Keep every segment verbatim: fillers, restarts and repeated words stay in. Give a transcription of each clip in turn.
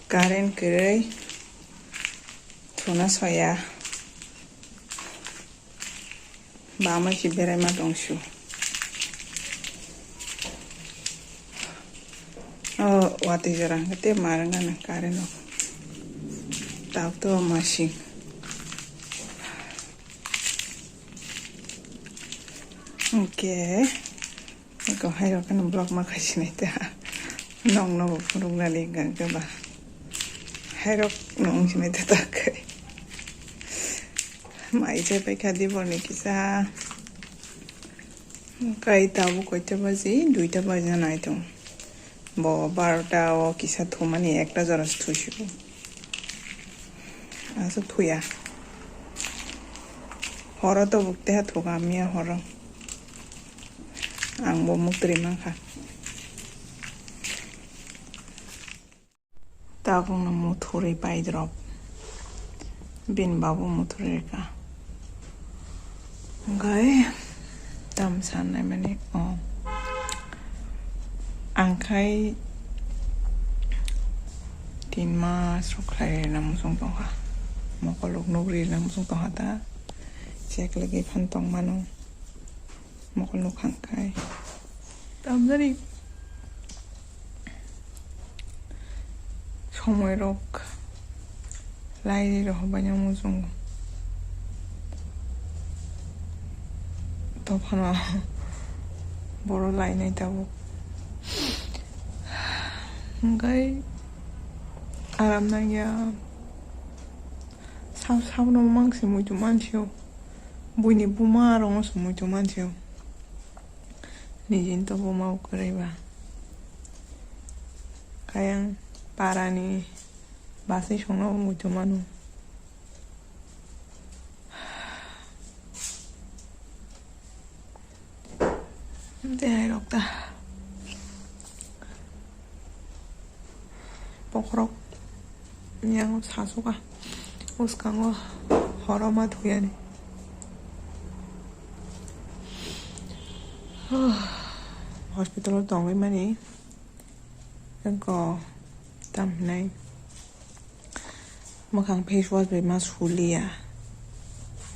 Current kwrwi thuna soya. Bamai si berai ma tong su. O watwi jora hwnkhe te ma rwngna nang current o. Tabuk to masing. Hwnkhe. Eko hai rok no vlog ma khai sinai ta. Nong no bo phunuk nani hwnkhe ba. Hai rok no wng sinai ta ta khai. Mai chai pai kha di borni kisa. Kai tabuk koita baji, duita baji na nai tong. Bo barota o kisa thumani ekta jora se thusigo. Aswk thuya. Horo to buk teha thuka miya horo. Ang bo muktri mankha. Tabukno muthurwi pai drop. Bini babu muthurwi rwkha. Hwnkhe tam sanai mani, o. Ang khai tin mas rok khlai rwna muchung tongkha. Mokol rok nugri rwna muchung tongkha ta. Chek lagwi phan tong mano. Mokol nuk hang khai. Tamjani somoi rok lai rok bai no muchung. Tophano boro lai nai tabuk. Hwnkhe aram nangya. Sab-, sabno mang se muitu mansio. Buini buma rokno se muitu mansio. Nijini to buma bo kwrwi ba. Kayang parani basai songno bo muitu mano. Tei rok ta. Bokhorok yang sasuka. Uskango horo ma thuyani. Hospital o tongwi mani. Engko tam hinai. Mwkhang face wash bai ma suliya.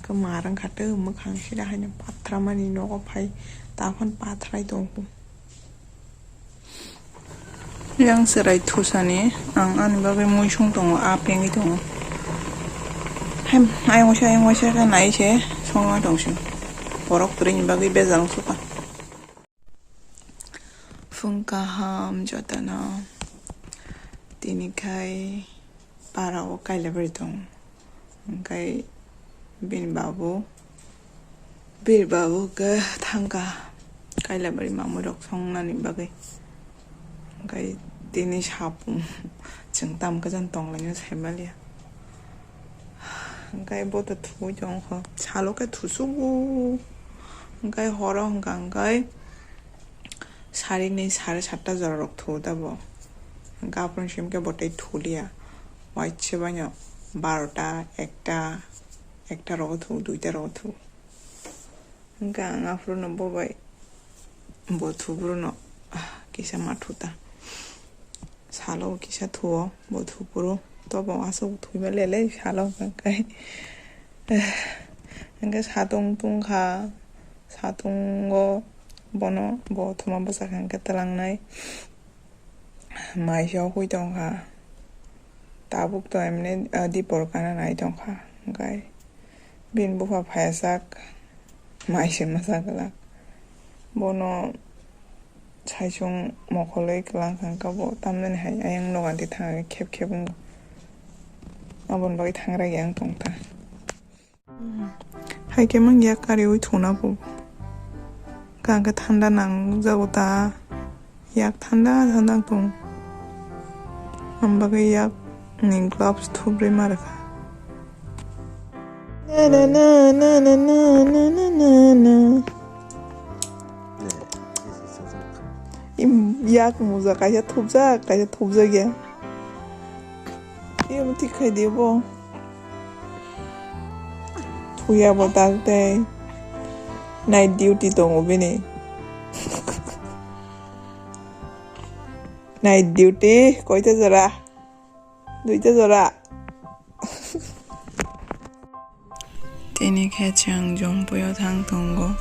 Khe ma rwngkha tei mwkhang sida haino pathra mani nogo phai ta phano pathrai tongo. Yang chwrai thusani ang ani bagwi muisung tongo, a pengwi tongo. Hem, ayang waisa, ayang waisa khe nai se songma tongsi. Borok kwrwini bagwi bejal wngsuka. Phung kaham jotono. Tini khai para o kailabari tong. Hwnkhe bini babu, bini babu khe thangkha kailabari mamui rok songnani bagwi. Hwnkhe tini sapung chwng tam khe jang tonglaino saimanliya. Hwnkhe bo to thugui tongkha, salo khe thusugo. Hwnkhe horo hwnkha hwnkhe Sari ni sare satta jora rok thu ta bo. Hwnkhe aphuru simi khe bo tei thuliya. Waisa baino barota, ekta, ekta rogo thu, duita rogo thu. Hwnkhe ang aphuru no bo bai bo thu phuru no kisa ma thu ta. Salo kisa thuo bo thupuru. Tobo aswk thwima lele salo hwnkhe. Hwnkhe satung tungkha, satungo bono bo thuma bwsakha hwnkhe twlangnai. Maisao hui tongkha. Tabuk to emne, ah, dipor kana nai tongkha hwnkhe. Bini bupha phaiya sak, mai se masa glak. Bono saichung mokoloi kwlang kha, hwnkhe bo tamjani hai ayang nogo anti thangwi khep khep wngo. Aboni bagwi thangra yang tongkha. Hai khe mang yak kariwi thuna bo. Hwnkhe thanda nangjago ta. Yak thanda thanda wng tong. Ang bagwi yak ni gloves thubrwi ma rwkha. Na, na, na. Im, yak muja kaisa thupjak, kaisa thupjak ya. Imo thik khai di bo. Thuya bo tak tei. Night duty tongo bini. Night duty koita jora? Duita jora. Tini khe chwng Jompuio thang tongo.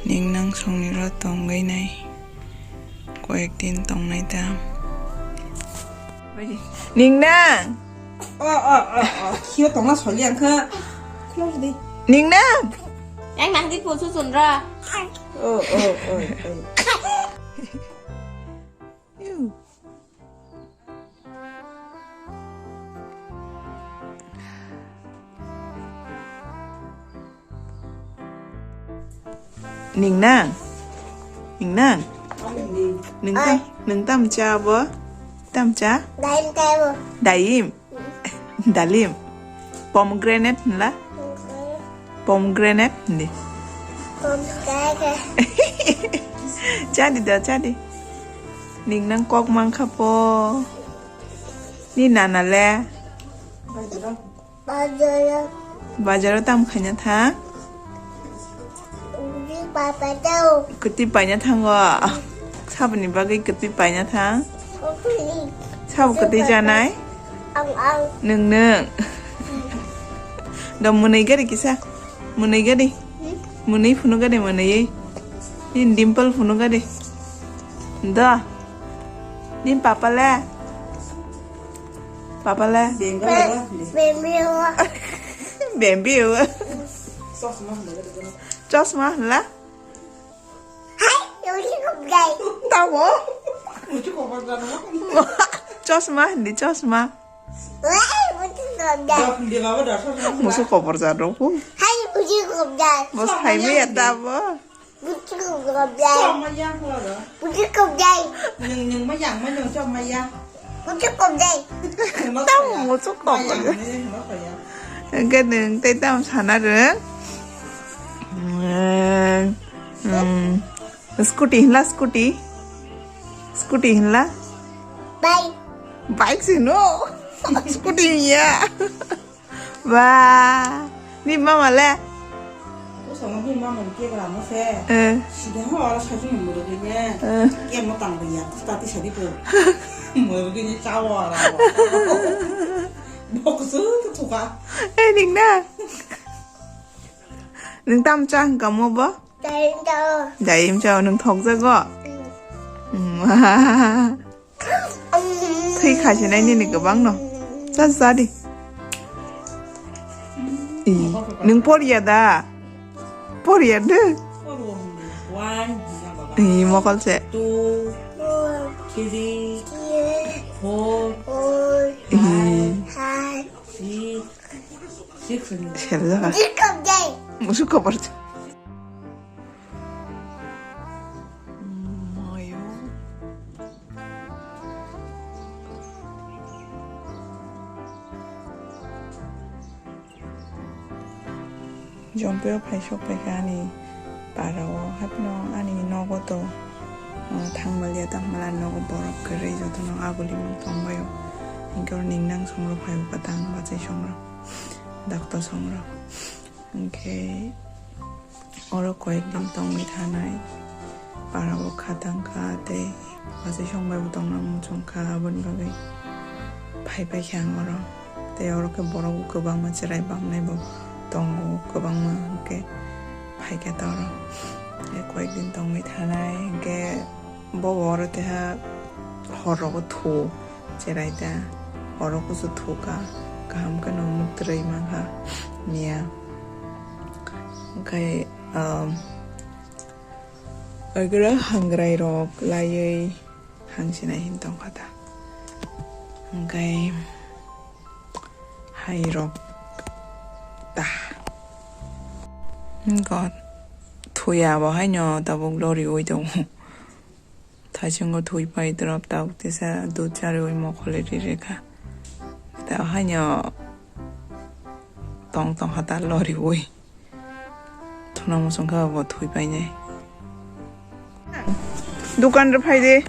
Ningnang songniro tongwi nai. Koyek din tongnai ta. Ningnang! O, o, o, o. Khio tongna soli ang kha. Khulok di. Ningnang! Yang nang di pusu sunra. O, o, o, o. Ew. Ningnang? Ningnang? Nung tam, nung tam cha bo? Tam cha? Daim taibo. Daim? Dalim. Pomegranate hinla? Pomegranate hindi. Pomegranate. Chadi da, chadi. Ningnang kok mangkha po. Ni nana le? Bazaro. Bazaro tam khaina tha? Uri papa tau. Kwtwi paina thango. Saboni bagwi kwtwi paina thang? Uri. Sabo kwtwi janai? Ang, ang. Nung, nung. Do mwnwi gari kisa. Mwnwi gari. Mwnwi phunu gari mwnwi. Ni dimple phunu gari. Do. Ni papa le. Papa le. Bembiwa. Bembiwa. Chosma hinla? Hai, uji kok dai. Tamo? Chosma hindi, chosma. Hai, uji kok dai. Musu khobor jaro po. Hai, uji kok dai. Bos hai me ya tamo? Bujuk kobjai. Sok ma yang kula do. Bujuk kobjai. Nung, nung ma yang ma nung sok ma yang. Bujuk kobjai. Tamo musu khobor. Ma yang, ma yang, ma yang. Hwnkhe nung tei tamo sana rwng? Hmm, hmm. Scooty hinla, scooty? Scooty hinla? Bike. Bike sino. Scooty ya. Ba, ni mama le? Bwskango bini mama ni kebra mo se. Eh. Sida ho oro sajung ni mwrwgwi ne. Eh. Kemo tang bai ya, tati sadi po. Mwrwgwi ni chawo oro. Bok su tu thuka. Eh, ning na. Nung tam cha hwnkha mo bo? Daim chao. Daim chao, nung thokjago? Mm. Mm. Thwi khasinai nini kwbangno. Cha, cha di. I, nwng poriya da? Poriya de? I, mokol se. Two, three, four, five, six, six. Sel jaga. Musu khobor. Mayo. Jompuio phai sok phaikha ani parao, haphano ani nogo to, ah, thangmaliya, tangmala nogo borok kwrwi jotono aguli mung tongbaio. Hinkhe oro ningnang songrok phaio, kwtang bachai songrok, doctor songrok. Hinkhe oro koyek din tongwi thanai, parao kha tangkha tei bachai song bai bo tongna muchungkha, aboni bagwi phai paikha ang oro. Tei oro khe borok bo kwbangma chwrai bamnai bo tongo, kwbangma hinkhe phaikha ta oro. Tei koyek din tongwi thanai hinkhe bo oro teha hor rogo thu. Cherai ta oro kusu thuka, kaham kheno muktwrwi mankha miya. Hwnkhe, um, oigwra hangrai rok laiwi hangsinai hin tongkha ta. Hwnkhe hai rok ta. Hwnkhe thuya bo haino tabuk loriwi tongo. Thaichungo thwi pai drop tabuk tisa dud chariwi mokol ri rikha. Ta haino tong tong hata loriwi. Thuna muchung kha bo thwi painai. Dukan ri phaidi.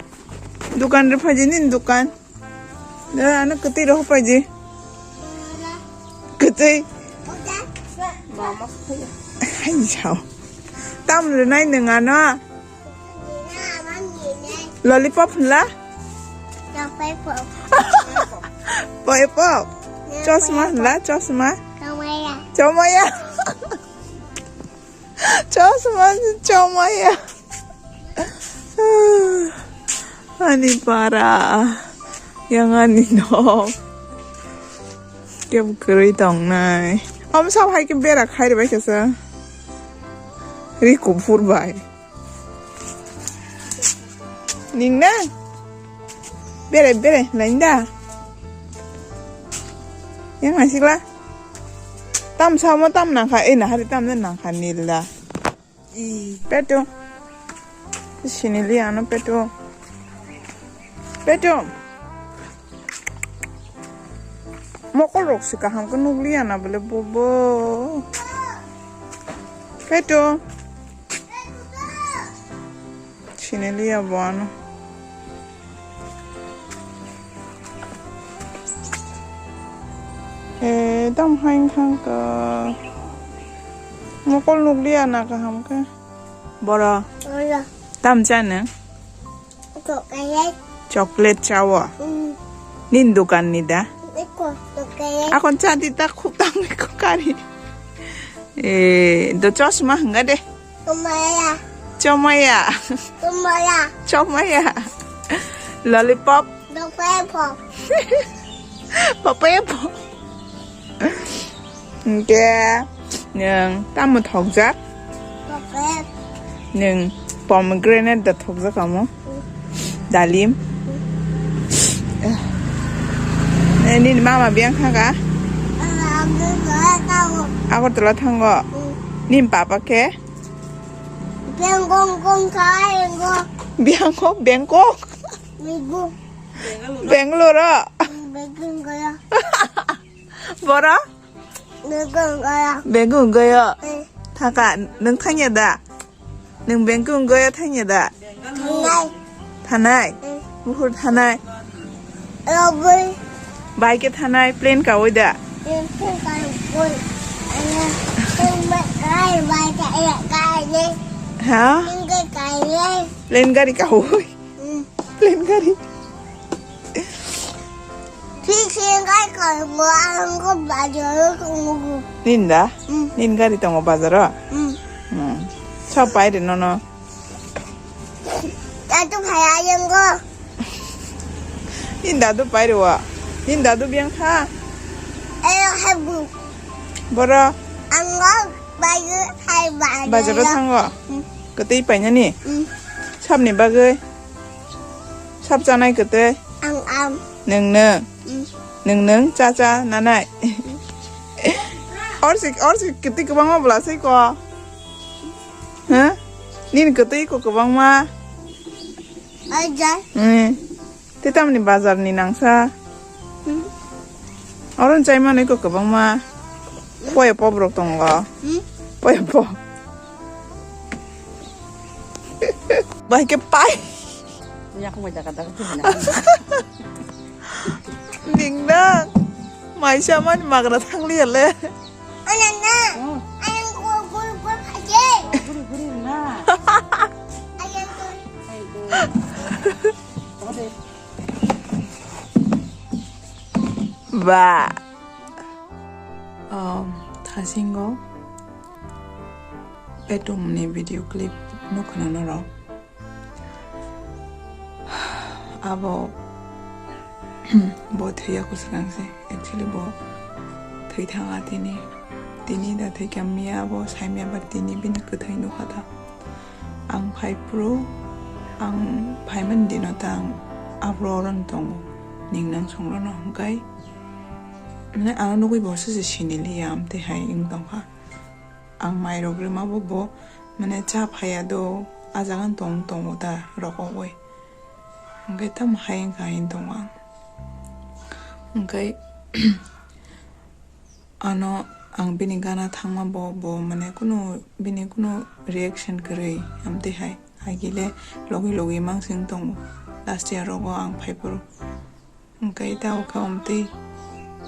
Dukan ri phaidi nini dukan. Da, ano kwtwi rohor paidi. Kwtwi. Hai sao. Tam rwnai nwng ano. Lollipop hinla? Lollipop. Oi, pop. Chosma, la, chosma. Chomaya. Chosma, chomaya. Ani para. Yang ani nok. Kebo kwrwi tongnai. Om sab hai ke bera khai rwbai kesa. Ri kuphur bai. Ning na? Bere, bere, lain da. Yang nasi kla. Tam samo tam nangkha, eh, nahari tam dan nangkha nil da. Petu. Sinili ano petu. Petu. Mokol rok se kaham ke nukliya na bole bobo. Petu. Siniliya bo ano. Eh, tam hai wngkha ka. Mokol nukliya na kaham ke. Boro. Ora. Tam chana? Chocolate. Chocolate chawo? Mm. Nin dukan ni da? Eko, chocolate. Akon chadi ta khub tam ko kari. Eh, do chosma hwnga de. Chomaya. Chomaya. Chomaya. Chomaya. Lollipop. Lollipop. Papaya pop. Hwnkhe nwng tamo thokjak? Chocolate. Nwng pomegranate da thokjak amo? Mm. Dalim? Mm. Eh, nini mama biyang thangka? Ah, Agartala thango. Agartala thango? Mm. Nini papa khe? Bangkok, Bangkok, Bangkok. Bangkok, Bangkok. Bangkok. Bangalore. Bangkok, Bangkok. Boro? Bangkok, Bangkok. Bangkok, Bangkok. Eh. Thaka, nwng thangya da? Nwng Bangkok, Bangkok thangya da? Thanai. Thanai? Eh. Buhur thanai? Roboi. Bike thanai, plane kawi da? Plane kawi. Ha? Plane gari kawi. Mm. Plane gari. Plane gari kawi, ang ko bazar o tongo. Ninda? Mm. Nin gari tongo bazar o? Mm. Mm. Sa pai de nono. Dadu phai ayang go. Nin dadu pai rwa. Nin dadu biang kha. Ayo habu. Boro. Ang go bai hai ba. Bazar o thango. Hmm. Ketui painani. Hmm. Sabni bagwi. Sab chanai ketui. Ang am. Neng neng. Hmm. Neng neng cha cha nanai. Orsi orsi ketui kwbangma bwla sei ko. Ha? Nini kwtwi ko kwbangma? Bazar. Hmm. Tei tamni bazar ni nangsa? Hmm. Oro chai manwi ko kwbangma. Poya pop rok tongo. Hmm? Poya pop. Bai ke pai. Yak mo jaga jaga tu na. Ding dang. Maisa mani magra thangli le. Anana. Oh. Ayang gol gol gol phaje. Guri guri na. Ayang gol. Hai gol. Ode. Ba. Um, thasingo bedroom ni video clip nukhna norok. Abo bo thwiya kwswkang se. Actually bo thwi thanga tini. Tini da thwi kha miya bo saimya ba tini bini kwthwi nukha da. Ang phai phuru ang phaimani dino ta ang abro oro no tongo. Ning nang song rono hwnkhe mane ano nugwi bo se se siniliya amtwi hai wng tongkha. Ang mai rok rwma bo bo mane cha phaiya do, ah jaga no tong tongo ta rokogwi. Hwnkhe tamo hai wngkha hai tongo ang. Hwnkhe ano ang bini gana thangma bo, bo mane kunu bini kunu reaction kwrwi amtwi hai. Agile logi logi mangsing tongo. Last year rogo ang phaiphuru. Hwnkhe ta o kha omtwi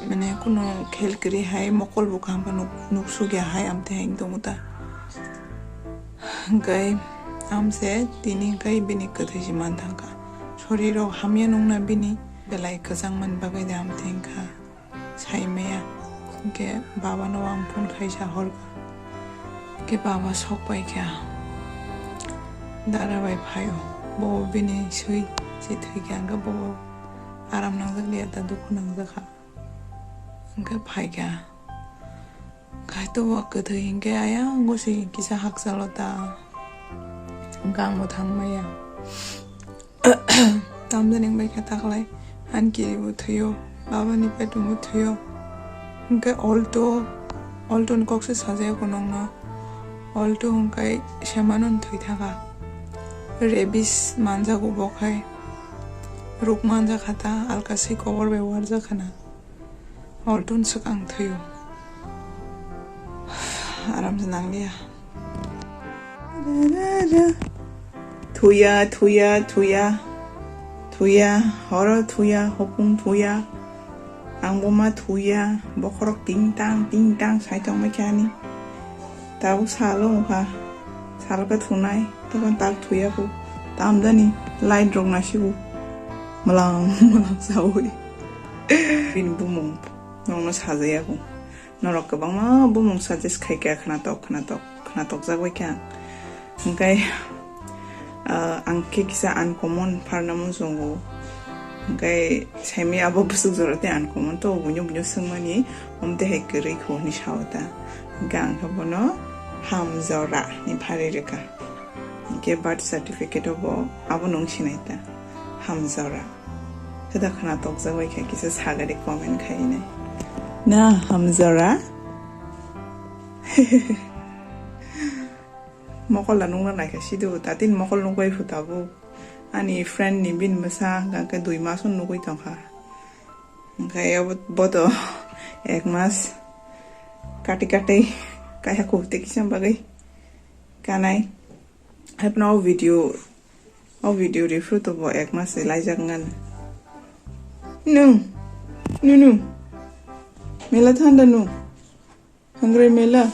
mane kunu khel kwrwi hai mokol bo kaham khe nuk-, nuksukya hai amtwi hai wng tongo ta. Hwnkhe amse tini hwnkhe bini kwthwi se man thangkha. Sorirok hamya nungna bini Belai kwchangmani bagwi de amtwi wngkha, saimaya. Hwnkhe babano ang phone khaisa horkha. Hwnkhe baba sok paikha, dara bai phaio. Bo bini swi se thwikha, hwnkhe bo aram nangjak liya ta, dukhu nangjak kha. Hwnkhe phaikha. Kaitor bo kwthwi hwnkhe ayang gosi kisa hakchalo ta. Hwnkhe ang bo thangmaya. Tamjani wngbaikha taklai, ani kiri bo thwio, babani petung bo thwio. Hwnkhe Alto, Alto ni kok se sajaya ko nokno. Alto hwnkhe semano thwi thangkha. Rabies manjago bo khai. Ruk manjakha ta, alkaswi kobor bai warjakhana. Alto ni swkang thwio. Aram se nangliya. Thuya, thuya, thuya. Thuya, horo thuya, hopung thuya. Ang bo ma thuya, bokhorok ting tang, ting tang sai tongmai khe ani. Tabuk salo wngkha, salo khe thunai, tokon tak thuya kho. Tamjani light rok nasigo. Mwlang, mwlang saui. Bini bumung nokno sajaya kho. Norok kwbangma bumung suggest khai kha, khwnatok, khwnatok, khwnatok jak bai kha. Hwnkhe, ah, ang khe kisa uncommon pharna muchungo. Hwnkhe saimaya abo bwswk jora tei uncommon to, buino buino swngmani, omte hai kwrwi kho hwnwi sao ta. Hwnkhe ang khe bono hamjora ni pharwi rwkha. Hwnkhe birth certificate o bo abono wng sinai ta, hamjora. Khe da khwnatok jak bai kha, kisa sagari comment khainai. Na hamjora? Mokol da nukna naikha sido, tatin mokol nukbai phu tabuk. Ani friend ni bini bwsa hwnkhe dui mas nugwi tongkha. Hwnkhe abo bodo ek mas kati kati kaiha kufte kisa bagwi kanai. Haipno o video, o video rifru to bo ek mas se laijak ngan. Nung, nunu, mela thanda nung, hangre mela.